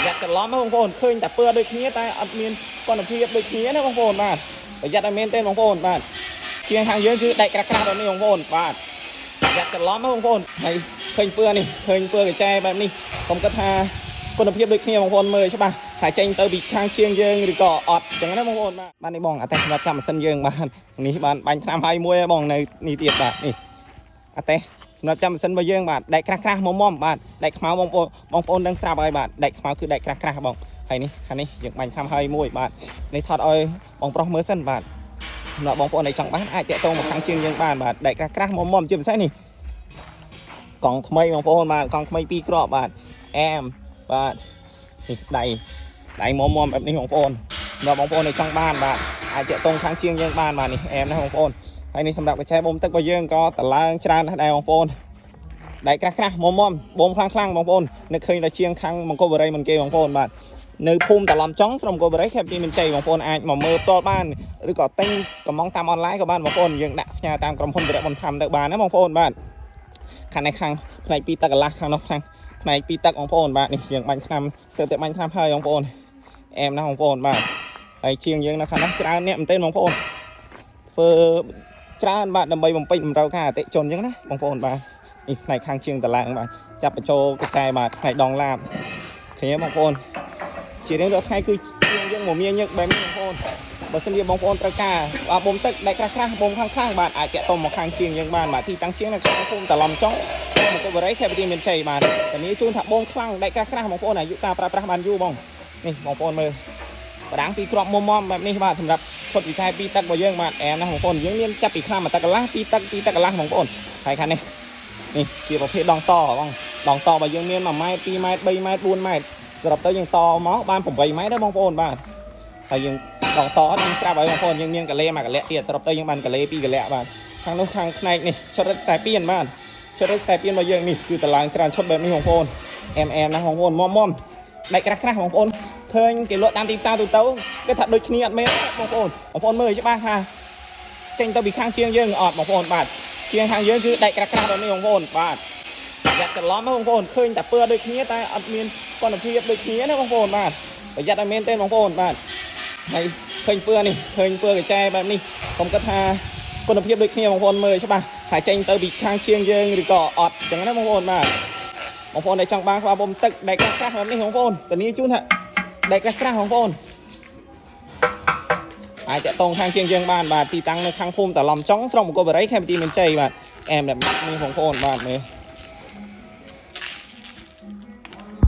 ប្រយ័ត្នច្រឡំណាបងប្អូនឃើញតែពណ៌ដូចគ្នាតែអត់មានគុណភាពដូចគ្នាណាបងប្អូនបាទប្រយ័ត្នឲ្យមែនទេបងប្អូនបាទជាងខាងយើងគឺដែកក្រាស់ក្រាស់បែបនេះបងប្អូនបាទប្រយ័ត្នច្រឡំណាបងប្អូនហើយឃើញពណ៌នេះឃើញពណ៌កញ្ចែបែបនេះខ្ញុំគិតថាគុណភាពដូចគ្នាបងប្អូនមើលច្បាស់ថាចេញទៅពីខាងជាងយើងឬក៏អត់អញ្ចឹងណាបងប្អូនបាទបាទនេះបងអាតេសម្រាប់ចាំម៉ាស៊ីនយើងបាទនេះបានបាញ់ថ្នាំហើយមួយហើយបងនៅនេះទៀតបាទនេះអាតេសម្រាប់ចាំម៉ាស៊ីនរបស់យើងបាទដែកក្រាស់ក្រាស់មុំមុំបាទដែកខ្មៅបងប្អូនបងប្អូនដឹងស្រាប់ហើយបាទដែកខ្មៅគឺដែកក្រាស់ក្រាស់បងហើយនេះខាងនេះយើងបាញ់ថ្នាំហើយមួយបាទនេះថតឲ្យបងប្រុសមើលសិនបាទសម្រាប់បងប្អូនដែលចង់បានអាចតាក់ទងមកខាងជាងយើងបានបាទដែកក្រាស់ក្រាស់មុំមុំជាពិសេសនេះកង់ថ្មីបងប្អូនបាទកង់ថ្មីពីរគ្រាប់បាទអែមបាទនេះដៃដៃមុំមុំបែបនេះបងប្អូនសម្រាប់បងប្អូនដែលចង់បានបាទអាចតាក់ទងខាងជាងយើងបានបាទនេះអែមណាស់បងប្អូនហើយនេះសម្រាប់កញ្ចែបូមទឹករបស់យើងក៏តឡើងច្រើនណាស់ដែរបងប្អូន ដែកក្រាស់ក្រាស់មុំមុំបូមខ្លាំងខ្លាំងបងប្អូននឹកឃើញដល់ជាងខាងមង្គលបុរីមិនគេបងប្អូនបាទនៅភូមិតាឡំចុងស្រុកមង្គលបុរីខេត្តទីមានជ័យបងប្អូនអាចមកមើលផ្ទាល់បានឬក៏ទិញកំងតាមអនឡាញក៏បានបងប្អូនយើងដាក់ផ្ញើតាមក្រុមហ៊ុនវិរៈបន្ថែមទៅបានណាបងប្អូនបាទខាងនេះខាងផ្នែកពីទឹកកន្លះខាងនោះខាងផ្នែកពីទឹកបងប្អូនបាទនេះយើងបាញ់ថ្នាំទៅតែបាញ់ថ្នាំហើយបងប្អូនអែមណាស់បងប្អូនបាទហើយជាងយើងនៅខាងនោះច្រើនអ្នកមែនទែនបងប្អូនធ្វើច្រើនបាទដើម្បីបំពេញតម្រូវការអតិជនអញ្ចឹងណាបងប្អូនបាទនេះផ្នែកខាងជាងតឡើងបាទចាប់បញ្ចូលកែបាទផ្នែកដងឡាបឃើញទេបងប្អូនជារៀងរាល់ថ្ងៃគឺជាងយើងមកមានញឹកបែបនេះបងប្អូនបើសិនជាបងប្អូនត្រូវការបាទបូមទឹកដែកក្រាស់ក្រាស់បូមខាងខាងបាទអាចតាក់ទងមកខាងជាងយើងបានបាទទីតាំងជាងនៅក្នុងភូមិតាឡំចុងមង្គលបុរីខេត្តបន្ទាយមានជ័យបាទតានេះជូនថាបូមខ្លាំងដែកក្រាស់ក្រាស់បងប្អូនអាយុការប្រើប្រាស់បានយូរបងនេះបងប្អូនមើលបដាងពីរគ្រាប់មុំមុំបែបនេះបាទសម្រាប់ឈុតវិស័យពីរទឹករបស់យើងបាទអែមណាស់បងប្អូនយើងមានចាប់ពីខ្លាំងមួយទឹកកន្លះពីរទឹកពីរទឹកកន្លះបងប្អូនហើយខាងនេះ នេះជាប្រភេទដងតបងដងតបើយើងមាន1ម៉ែត្រ2ម៉ែត្រ3ម៉ែត្រ4ម៉ែត្រសរុបទៅយើងតមកបាន8ម៉ែត្រដែរបងប្អូនបាទហើយយើងដងតនឹងស្រាប់ហើយបងប្អូនយើងមានកលេមួយកលៈទៀតសរុបទៅយើងបានកលេពីរកលៈបាទខាងនោះខាងផ្នែកនេះឈុតរឹតតែពៀនបាទឈុតរឹតតែពៀនរបស់យើងនេះគឺតឡើងច្រើនឈុតបែបនេះបងប្អូនអែមអែមណាស់បងប្អូនមុំមុំដែកក្រាស់ក្រាស់បងប្អូនឃើញគេលក់តាមទីផ្សារទូទៅគេថាដូចគ្នាអត់មែនបងប្អូនបងប្អូនមើលឲ្យច្បាស់ថាចេញទៅពីខាងជាងយើងអត់បងប្អូនបាទជាងខាងយើងគឺដែកក្រាស់ក្រាស់បែបនេះបងប្អូនបាទប្រយ័ត្នច្រឡំណាបងប្អូនឃើញតែពណ៌ដូចគ្នាតែអត់មានគុណភាពដូចគ្នាណាបងប្អូនបាទប្រយ័ត្នឲ្យមែនទេបងប្អូនបាទហើយឃើញពណ៌នេះឃើញពណ៌កញ្ចែបែបនេះខ្ញុំគិតថាគុណភាពដូចគ្នាបងប្អូនមើលច្បាស់ថាចេញទៅពីខាងជាងយើងឬក៏អត់អញ្ចឹងណាបងប្អូនបាទបងប្អូនដែលចង់បានក្បាលបូមទឹកដែកក្រាស់ក្រាស់បែបនេះបងប្អូនធានាជូនថាដែកក្រាស់ក្រាស់បងប្អូនអាចតាក់ទងខាងជាងយើងបានបាទទីតាំងនៅខាងភូមិតាឡំចុងស្រុកមង្គលបុរីខេត្តបន្ទាយមានជ័យបាទអែមបែបនេះបងប្អូនបាទមើល